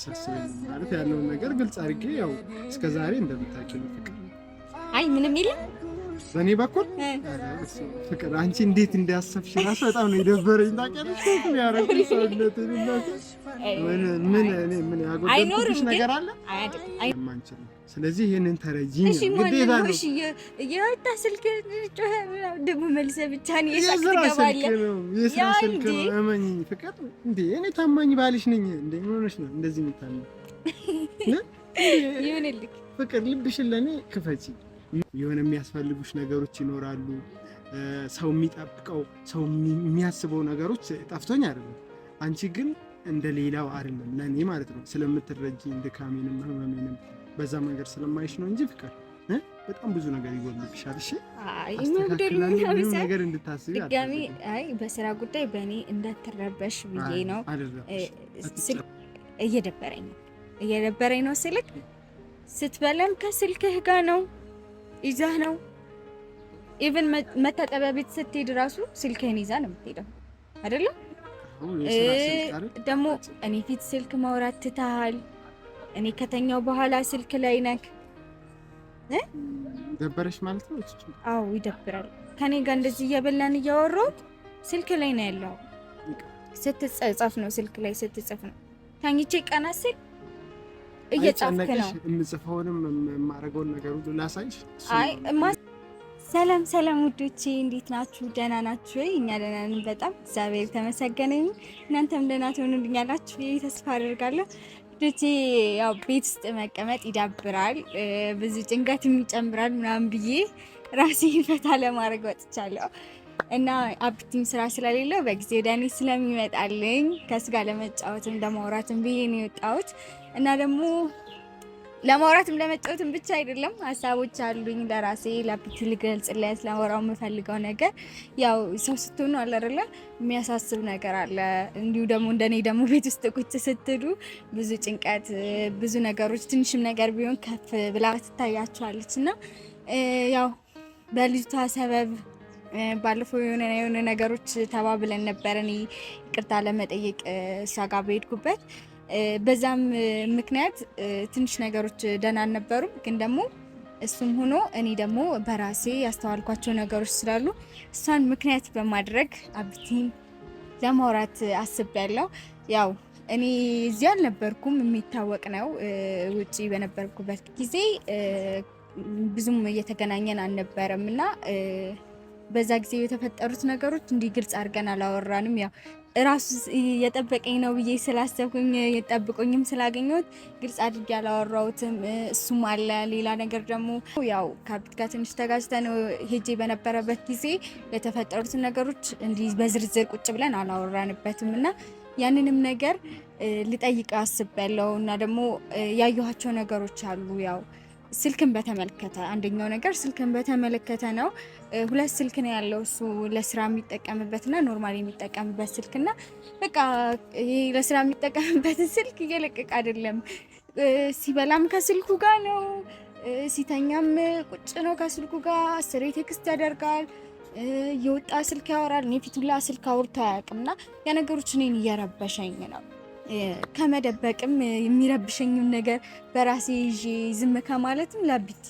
አሳስበኝ ማለት ያለውን ነገር ግልጽ አድርጌ ያው እስከዛሬ እንደምታውቂው ነው ፍቅር። አይ ምንም የለም በእኔ በኩል ፍቅር። አንቺ እንዴት እንዳሰብሽ እራሱ በጣም ነው የደበረኝ። ታውቂያለሽ የሚያደርገው ሰውነቴን ምን ምን እኔ ምን ያጎደልኩብሽ ነገር አለ? የማንችል ስለዚህ ይሄንን ተረጂኝ ግዴታ ነው። እሺ የወጣ ስልክ ጮኸ ደግሞ መልሰህ ብቻህን እየሳቅ ትገባለህ። የስራ ስልክ ነው። እመኚኝ ፍቅር። እንዴ እኔ ታማኝ ባልሽ ነኝ። እንዴ ምን ሆነሽ ነው እንደዚህ የምታምኚው? ይሁንልክ ፍቅር፣ ልብሽን ለእኔ ክፈቺ። የሆነ የሚያስፈልጉሽ ነገሮች ይኖራሉ። ሰው የሚጠብቀው ሰው የሚያስበው ነገሮች ጠፍቶኝ አይደለም። አንቺ ግን እንደ ሌላው አይደለም ለእኔ ማለት ነው። ስለምትረጂኝ ድካሜንም ህመሜንም በዛ መንገድ ስለማይሽ ነው እንጂ ፍቅር በጣም ብዙ ነገር ይጎልብሻል። እሺ ነገር እንድታስቢ ድጋሚ አይ በስራ ጉዳይ በእኔ እንዳትረበሽ ብዬ ነው። እየደበረኝ ነው እየደበረኝ ነው ስልክ ስትበላም ከስልክህ ጋር ነው ይዘህ ነው። Even መታጠቢያ ቤት ስትሄድ ራሱ ስልክህን ይዛ ነው የምትሄደው አይደለም? ደግሞ እኔ ፊት ስልክ ማውራት ትተሃል። እኔ ከተኛው በኋላ ስልክ ላይ ነክ። ደበረሽ ማለት ነው? አዎ ይደብራል። ከኔ ጋር እንደዚህ እየበላን እያወራሁት ስልክ ላይ ነው ያለው። ስትጻፍ ነው ስልክ ላይ ስትጽፍ ነው። ተኝቼ ቀና ስል እየጻፍክ ነው። የምጽፈውንም የማደርገውን ነገር ሁሉ ላሳይሽ። አይ ሰላም ሰላም ውዶቼ እንዴት ናችሁ? ደህና ናችሁ ወይ? እኛ ደህና ነን በጣም እግዚአብሔር የተመሰገነ ይሁን። እናንተም ደህና ትሆኑልኛላችሁ ብዬ ተስፋ አደርጋለሁ። ውዶቼ ያው ቤት ውስጥ መቀመጥ ይዳብራል፣ ብዙ ጭንቀትም ይጨምራል ምናምን ብዬ ራሴን ፈታ ለማድረግ ወጥቻለሁ እና አብቲም ስራ ስለሌለው በጊዜ ወደ እኔ ስለሚመጣልኝ ከእሱ ጋር ለመጫወትም ለማውራትም ብዬ ነው የወጣሁት እና ደግሞ ለማውራትም ለመጫወትም ብቻ አይደለም፣ ሀሳቦች አሉኝ ለራሴ ለአብቲ ልገልጽለት ለማውራው የምፈልገው ነገር። ያው ሰው ስትሆኑ አለ አይደለ የሚያሳስብ ነገር አለ። እንዲሁ ደግሞ እንደኔ ደግሞ ቤት ውስጥ ቁጭ ስትሉ ብዙ ጭንቀት፣ ብዙ ነገሮች ትንሽም ነገር ቢሆን ከፍ ብላ ትታያቸዋለች እና ያው በልጅቷ ሰበብ ባለፈው የሆነ የሆነ ነገሮች ተባብለን ነበር። እኔ ይቅርታ ለመጠየቅ እሷ ጋር በሄድኩበት በዛም ምክንያት ትንሽ ነገሮች ደህና አልነበሩም። ግን ደግሞ እሱም ሆኖ እኔ ደግሞ በራሴ ያስተዋልኳቸው ነገሮች ስላሉ እሷን ምክንያት በማድረግ አብቲን ለማውራት አስቤያለሁ። ያው እኔ እዚህ አልነበርኩም፣ የሚታወቅ ነው። ውጪ በነበርኩበት ጊዜ ብዙም እየተገናኘን አልነበረም እና በዛ ጊዜ የተፈጠሩት ነገሮች እንዲህ ግልጽ አድርገን አላወራንም። ያው እራሱ የጠበቀኝ ነው ብዬ ስላሰብኩኝ የጠብቆኝም ስላገኘሁት ግልጽ አድርጌ አላወራሁትም። እሱም አለ። ሌላ ነገር ደግሞ ያው ከአቢት ጋር ትንሽ ተጋጭተን ሄጄ በነበረበት ጊዜ የተፈጠሩትን ነገሮች እንዲህ በዝርዝር ቁጭ ብለን አላወራንበትም እና ያንንም ነገር ልጠይቅ አስቤያለሁ እና ደግሞ ያየኋቸው ነገሮች አሉ። ያው ስልክን በተመለከተ አንደኛው ነገር ስልክን በተመለከተ ነው። ሁለት ስልክ ነው ያለው እሱ ለስራ የሚጠቀምበትና normal የሚጠቀምበት ስልክና በቃ ይሄ ለስራ የሚጠቀምበትን ስልክ እየለቀቀ አይደለም። ሲበላም ከስልኩ ጋር ነው፣ ሲተኛም ቁጭ ነው ከስልኩ ጋር። አስሬ text ያደርጋል፣ የወጣ ስልክ ያወራል። እኔ ፊቱ ላይ ስልክ አውርቶ አያውቅምና ያ ነገሮች እኔን እየረበሸኝ ነው። ከመደበቅም የሚረብሸኝም ነገር በራሴ ይዤ ዝም ከማለትም ለአቢቲ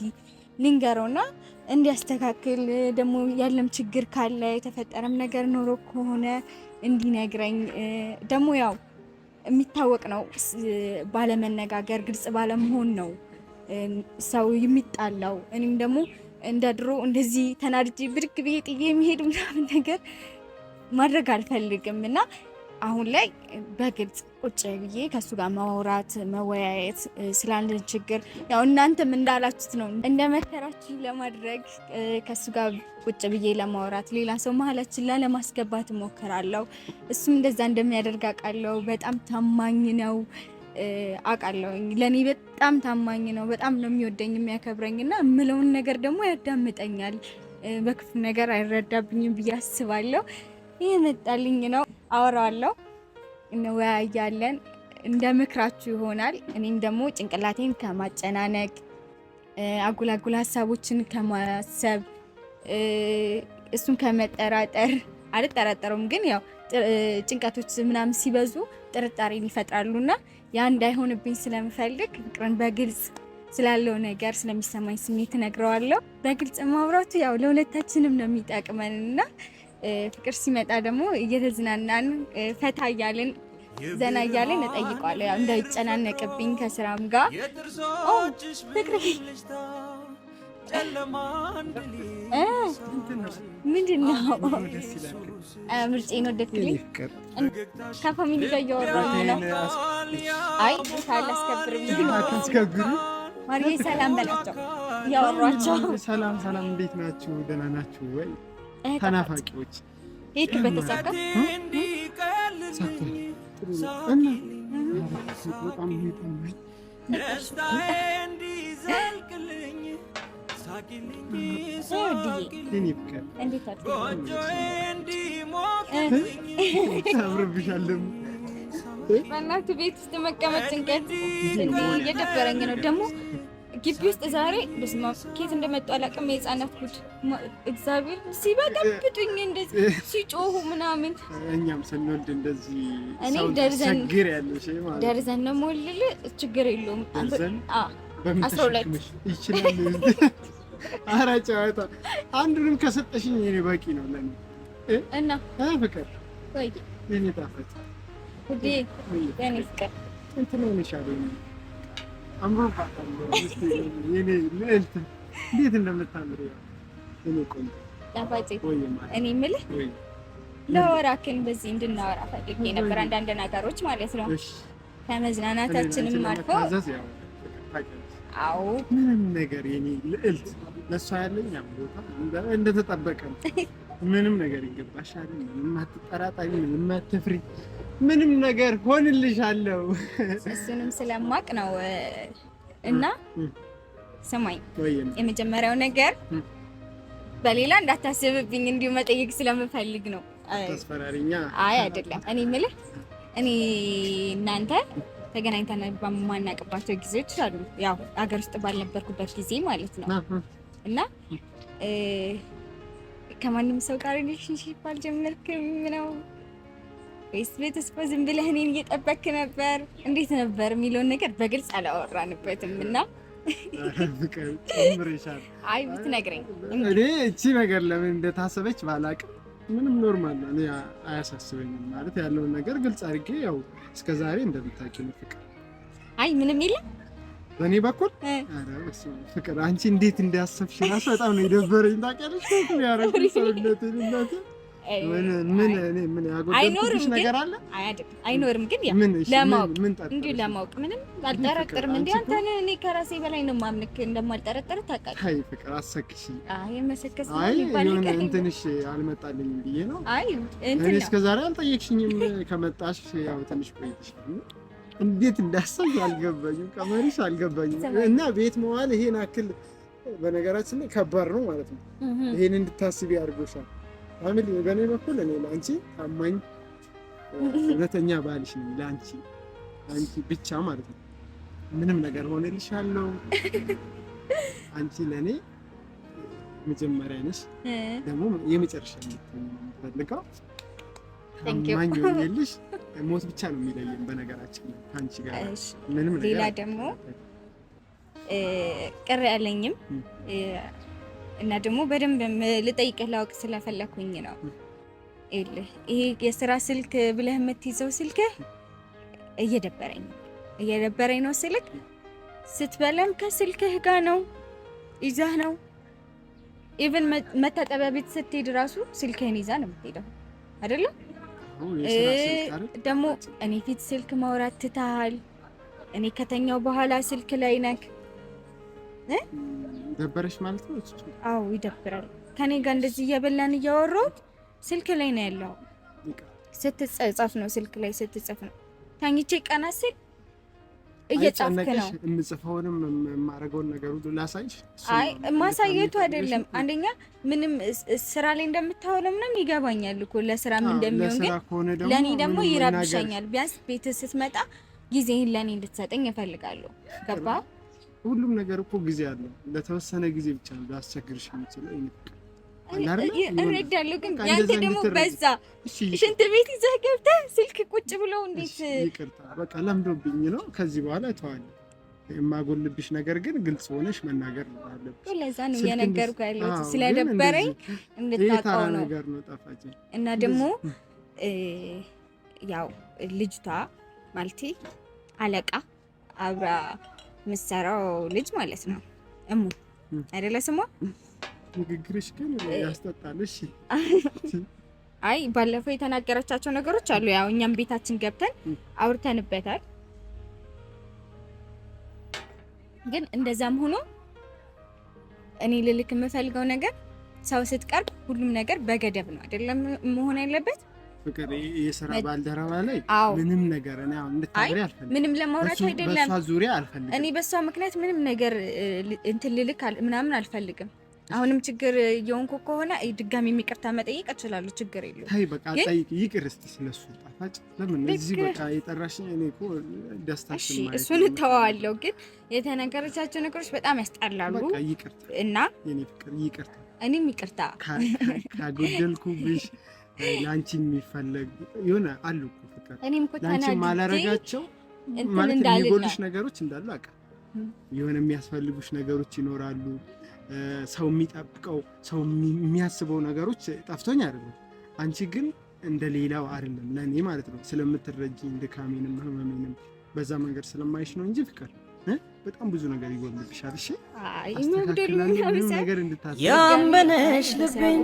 ልንገረውና እንዲያስተካክል ደግሞ ያለም ችግር ካለ የተፈጠረም ነገር ኖሮ ከሆነ እንዲነግረኝ። ደግሞ ያው የሚታወቅ ነው፣ ባለመነጋገር ግልጽ ባለመሆን ነው ሰው የሚጣላው። እኔም ደግሞ እንደ ድሮ እንደዚህ ተናድጄ ብድግ ብዬ ጥዬ የሚሄድ ምናምን ነገር ማድረግ አልፈልግም እና አሁን ላይ በግልጽ ቁጭ ብዬ ከእሱ ጋር ማውራት መወያየት ስላለን ችግር ያው እናንተም እንዳላችሁት ነው እንደመከራችሁ ለማድረግ ከእሱ ጋር ቁጭ ብዬ ለማውራት ሌላ ሰው መሀላችን ላለማስገባት እሞክራለሁ። እሱም እንደዛ እንደሚያደርግ አውቃለሁ። በጣም ታማኝ ነው አውቃለሁ። ለእኔ በጣም ታማኝ ነው። በጣም ነው የሚወደኝ የሚያከብረኝ እና የምለውን ነገር ደግሞ ያዳምጠኛል። በክፉ ነገር አይረዳብኝም ብዬ አስባለሁ። ይህ መጣልኝ ነው። አወራዋለሁ፣ እንወያያለን። እንደ ምክራችሁ ይሆናል። እኔም ደግሞ ጭንቅላቴን ከማጨናነቅ አጉላጉል ሀሳቦችን ከማሰብ እሱን ከመጠራጠር አልጠራጠረውም፣ ግን ያው ጭንቀቶች ምናምን ሲበዙ ጥርጣሬን ይፈጥራሉና ያ እንዳይሆንብኝ ስለምፈልግ ፍቅርን በግልጽ ስላለው ነገር ስለሚሰማኝ ስሜት እነግረዋለሁ። በግልጽ ማውራቱ ያው ለሁለታችንም ነው የሚጠቅመን እና ፍቅር ሲመጣ ደግሞ እየተዝናናን ፈታ እያልን ዘና እያልን እጠይቀዋለሁ። ያው እንዳይጨናነቅብኝ ከስራም ጋር። ፍቅር ምንድን ነው ምርጬን ወደድክልኝ? ከ family ጋር እያወራሁኝ ነው። አይ አላስከብርም። ማርዬ ሰላም በላቸው፣ እያወሯቸው። ሰላም ሰላም፣ እንዴት ናችሁ? ደህና ናችሁ ወይ? ተናፋቂዎች ሄድክበት ተሳካ? በእናትህ ቤት ውስጥ መቀመጥ ጭንቀት እየደበረኝ ነው ደግሞ ግቢ ውስጥ ዛሬ በስመ አብ ከየት እንደመጡ አላውቅም። የህፃናት ጉድ እግዚአብሔር ሲበጠብጡኝ እንደዚህ ሲጮሁ ምናምን። እኛም ስንወልድ እንደዚህ እኔ ደርዘን ደርዘን ነው የምወልድ። ችግር የለውም። ደርዘን 12 ይችላል። ኧረ ጨዋታ አንዱንም ከሰጠሽኝ እኔ በቂ ነው ለኔ። እና ፍቅር ወይ የኔ ጣፋጭ ውዴ የኔ ፍቅር እንትን ሆነሻል አምሮባታል። የኔ ልዕልት እንዴት እንደምታምር የኔ ቆንጆ ጣፋጭ። እኔ የምልህ ለወራክን በዚህ እንድናወራ ፈልጌ ነበር፣ አንዳንድ ነገሮች ማለት ነው። ከመዝናናታችንም አልፎ አዎ ምንም ነገር የኔ ልዕልት ለእሷ ያለኝ ቦታ እንደተጠበቀ ነው። ምንም ነገር ይገባሻል። ምንም አትጠራጠሪ፣ ምንም አትፍሪ። ምንም ነገር ሆንልሻለሁ። እሱንም ስለማቅ ነው። እና ስማኝ፣ የመጀመሪያው ነገር በሌላ እንዳታስብብኝ እንዲሁ መጠየቅ ስለምፈልግ ነው። ታስፈራሪኛ? አይ አይደለም። እኔ የምልህ እኔ እናንተ ተገናኝተን በማናውቅባቸው ጊዜዎች አሉ። ያው ሀገር ውስጥ ባልነበርኩበት ጊዜ ማለት ነው። እና ከማንም ሰው ጋር relationship አልጀመርክም ነው ወይስ ቤተሰብ ዝም ብለህ እኔን እየጠበክ ነበር? እንዴት ነበር የሚለውን ነገር በግልጽ አላወራንበትም። እና አይ ብትነግረኝ። እኔ እቺ ነገር ለምን እንደታሰበች ባላቅም ምንም normal ነው። እኔ አያሳስበኝም። ማለት ያለውን ነገር ግልጽ አድርጌ ያው እስከ ዛሬ እንደምታውቂው ነው ፍቅር። አይ ምንም የለም በእኔ በኩል። ኧረ ፍቅር አንቺ እንዴት እንዳሰብሽ እራሱ በጣም ነው የደበረኝ። ታውቂያለሽ ያረኩት ሰውነቴን እናቴ ምን እኔ ምን ያጎደልኩብሽ ነገር አለ? አይኖርም። ግን ያ ለማወቅ እንዲሁ ለማወቅ ምንም አልጠረጥርም። እንዲህ አንተ እኔ ከራሴ በላይ ነው የማምንክ፣ እንደማልጠረጥር ታውቃለህ። አይ ፍቅር አሰክሽ። አይ መሰከስ አይ የሆነ እንትንሽ አልመጣልኝም ብዬ ነው። አይ እንትን እኔ እስከ ዛሬ አልጠየቅሽኝም። ከመጣሽ ያው ትንሽ ቆይተሻል። እንዴት እንዳሰብሽ አልገባኝም። ቀመሪሽ አልገባኝም። እና ቤት መዋል ይሄን አክል በነገራችን ላይ ከባድ ነው ማለት ነው። ይሄን እንድታስቢ አድርጎሻል። family በእኔ በኩል እኔ ለአንቺ ታማኝ እውነተኛ ባልሽ ነኝ። ለአንቺ አንቺ ብቻ ማለት ነው። ምንም ነገር ሆነልሻለሁ። አንቺ ለእኔ መጀመሪያ ነሽ፣ ደግሞ የመጨረሻ የምፈልገው ታማኝ ሆኜልሽ ሞት ብቻ ነው የሚለየን። በነገራችን ላይ ከአንቺ ጋር ምንም ነገር ሌላ ደግሞ ቅር ያለኝም እና ደግሞ በደንብ ልጠይቅህ ላውቅ ስለፈለኩኝ ነው። ይኸውልህ ይሄ የስራ ስልክ ብለህ የምትይዘው ስልክህ እየደበረኝ እየደበረኝ ነው። ስልክ ስትበላም ከስልክህ ጋር ነው ይዘህ ነው። even መታጠቢያ ቤት ስትሄድ ራሱ ስልክህን ይዛ ነው የምትሄደው አይደለም? ደግሞ እኔ ፊት ስልክ ማውራት ትተሃል። እኔ ከተኛው በኋላ ስልክ ላይ ነክ ደበረሽ ማለት ነው? አዎ ይደብራል። ከኔ ጋር እንደዚህ እየበላን እያወራሁት ስልክ ላይ ነው ያለው። ስትጻፍ ነው ስልክ ላይ ስትጽፍ ነው። ተኝቼ ቀና ስል እየጻፍክ ነው። የምጽፈውንም የማደርገውን ነገር ሁሉ ላሳይሽ። አይ ማሳየቱ አይደለም። አንደኛ ምንም ስራ ላይ እንደምታውለው ምንም ይገባኛል እኮ ለስራም እንደሚሆን፣ ግን ለእኔ ደግሞ ይረብሸኛል። ቢያንስ ቤት ስትመጣ ጊዜህን ለእኔ እንድትሰጠኝ እፈልጋለሁ። ገባ? ሁሉም ነገር እኮ ጊዜ አለው። ለተወሰነ ጊዜ ብቻ ነው ላስቸግርሽ የምችለው። እረዳለሁ፣ ግን ያንተ ደግሞ በዛ። ሽንት ቤት ይዘህ ገብተህ ስልክ ቁጭ ብለው እንዴት? ይቅርታ በቃ ለምዶብኝ ነው። ከዚህ በኋላ እተዋለሁ። የማጎልብሽ ነገር ግን ግልጽ ሆነሽ መናገር ነው ያለብሽ። ለዛ ነው እየነገርኩህ ያለሁት ስለደበረኝ እንድታውቀው ነው። ነገር ነው ጣፋጭ። እና ደግሞ ያው ልጅቷ ማለቴ አለቃ አብራ የምትሰራው ልጅ ማለት ነው እሙ አይደለ ስሟ? ንግግርሽ ግን ያስጠጣል። እሺ አይ ባለፈው የተናገረቻቸው ነገሮች አሉ። ያው እኛም ቤታችን ገብተን አውርተንበታል። ግን እንደዛም ሆኖ እኔ ልልክ የምፈልገው ነገር ሰው ስትቀርብ ሁሉም ነገር በገደብ ነው አይደለም መሆን ያለበት። ፍቅር የስራ ባልደረባ ላይ ምንም ነገር እኔ አሁን እንድታወሪ አልፈልግም። ምንም ለማውራት አይደለም፣ በሷ ዙሪያ አልፈልግም። እኔ በሷ ምክንያት ምንም ነገር እንትን ልልክ ምናምን አልፈልግም። አሁንም ችግር እየሆንኩ ከሆነ ድጋሚ ይቅርታ መጠየቅ እችላለሁ። ችግር የለውም። ተይ በቃ ጠይቅ፣ ይቅር እስቲ ስለሱ ጣፋጭ ለምን እዚህ በቃ የጠራሽኝ? እኔ እኮ ደስታሽን ማየት እሱን እተዋለሁ፣ ግን የተነገረቻቸው ነገሮች በጣም ያስጠላሉ። በቃ ይቅርታ እና የኔ ፍቅር ይቅርታ፣ እኔም ይቅርታ ካጎደልኩብሽ ለአንቺ የሚፈለግ የሆነ አሉ እኮ ፍቅር፣ እኔም እኮ ለአንቺ ማላረጋቸው ማለት የሚጎሉሽ ነገሮች እንዳሉ አውቃለሁ። የሆነ የሚያስፈልጉሽ ነገሮች ይኖራሉ። ሰው የሚጠብቀው ሰው የሚያስበው ነገሮች ጠፍቶኝ አይደለም። አንቺ ግን እንደ ሌላው አይደለም ለእኔ ማለት ነው። ስለምትረጂኝ ድካሜንም ህመሜንም በዛ መንገድ ስለማይሽ ነው እንጂ ፍቅር በጣም ብዙ ነገር ይጎልብሻል። እሺ ነገር እንድታስብ ያመነሽ ልቤን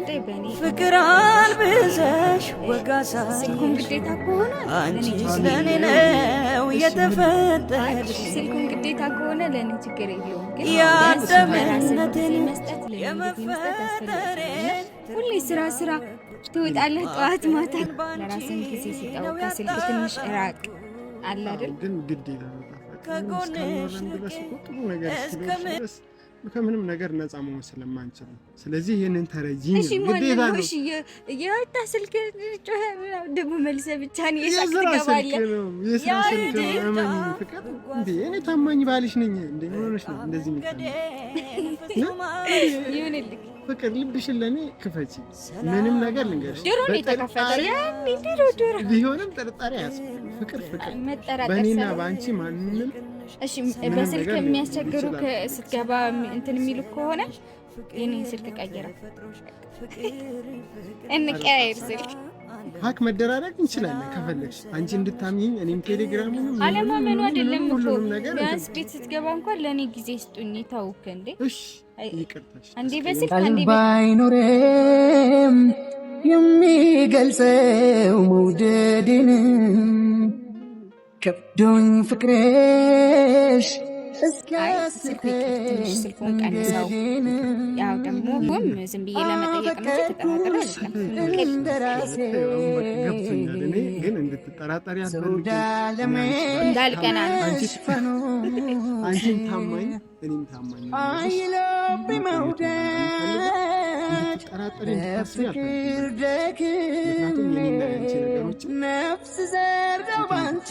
ፍቅር አልብሰሽ ወጋሳሽ ስልኩን ግዴታ ከሆነ አንቺ ስለኔ ነው የተፈጠርሽ። ስልኩን ግዴታ ከሆነ ለእኔ ችግር የለውም። ግን ያደምነትን መስጠት የመፈጠሬን ሁሌ ስራ ስራ ትወጣለህ ጠዋት ማታ። ለራስን ጊዜ ስጠው፣ ከስልክ ትንሽ ራቅ አለ አይደል? ግን ግዴታ ነው እስካልኖረን ድረስ እኮ ጥሩ ነገር እስኪኖር ድረስ ከምንም ነገር ነፃ መሆን ስለማንችል ነው። ስለዚህ ይህንን ተረጂኝ ግዴታ ነው። እሺ የወጣ ስልክ ጮኸ ደግሞ መልሰህ ብቻህን እየሳቅ ትገባለህ። የስራ ስልክ ነው። እመኚኝ ፍቅር፣ እንዴ እኔ ታማኝ ባልሽ ነኝ። እንዴ ምን ሆነሽ ነው እንደዚህ ይሁንልህ ፍቅር ልብሽን ለእኔ ክፈቺ። ምንም ነገር ልንገርሽ፣ ድሮ ነው የተከፈተው። ያኔ ድሮ ድሮ ቢሆንም ጥርጣሬ አያስፈልግም። ፍቅር ፍቅር በእኔና በአንቺ ማንም እሺ፣ በስልክ የሚያስቸግሩ ስትገባ እንትን የሚሉ ከሆነ የኔን ስልክ ቀይራ እንቀያየር ስልክ hack መደራረግ እንችላለን ከፈለግሽ፣ አንቺ እንድታምኚኝ እኔም ቴሌግራሙንም አለማመኑ አይደለም እኮ ቢያንስ ቤት ስትገባ እንኳን ለእኔ ጊዜ ስጡኝ። ታውክ እንዴ? እሺ ይቅርታሽ። አንዴ በስልክ አንዴ ባይኖሬም የሚገልጸው መውደድን ከብዶኝ ፍቅሬሽ ስልኩ ይቅር፣ ትንሽ ስልኩን ቀንሰው። ያው ደግሞ ዝም ብዬ ለመጠየቅ ነው እንጂ ተጠራጥሬ አይደለም። እኔ ግን እንድትጠራጠሪ እንዳልቀና ነው። አንቺም ታማኝ እኔም ታማኝ እንድትጠራጠሪ እንድታስቢ አልፈልግም። ምክንያቱም የኔና የአንቺ ነገሮች ነፍስ ዘርጋው ባንቺ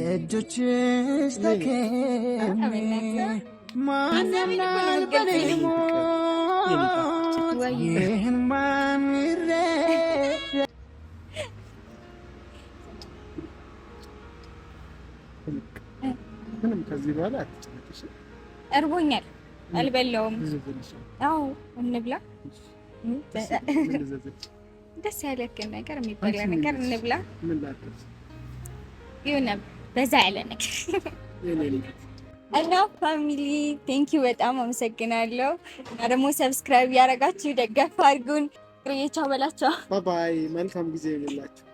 እጆችሽ ተከሜ ማን ያምናል በኔ ሞት ይህን ማን ይረዳ? ምንም ከዚህ በኋላ አትጨነቅሽ። እርቦኛል፣ አልበላውም። አዎ እንብላ። ደስ ያለክን ነገር የሚበላ ነገር እንብላ። የሆነ በዛ ያለ ነገር እና family thank you በጣም አመሰግናለሁ። እና ደግሞ subscribe ያደረጋችሁ ደገፍ አድርጉን። ቻው በላቸው። bye bye። መልካም ጊዜ ይሁንላችሁ።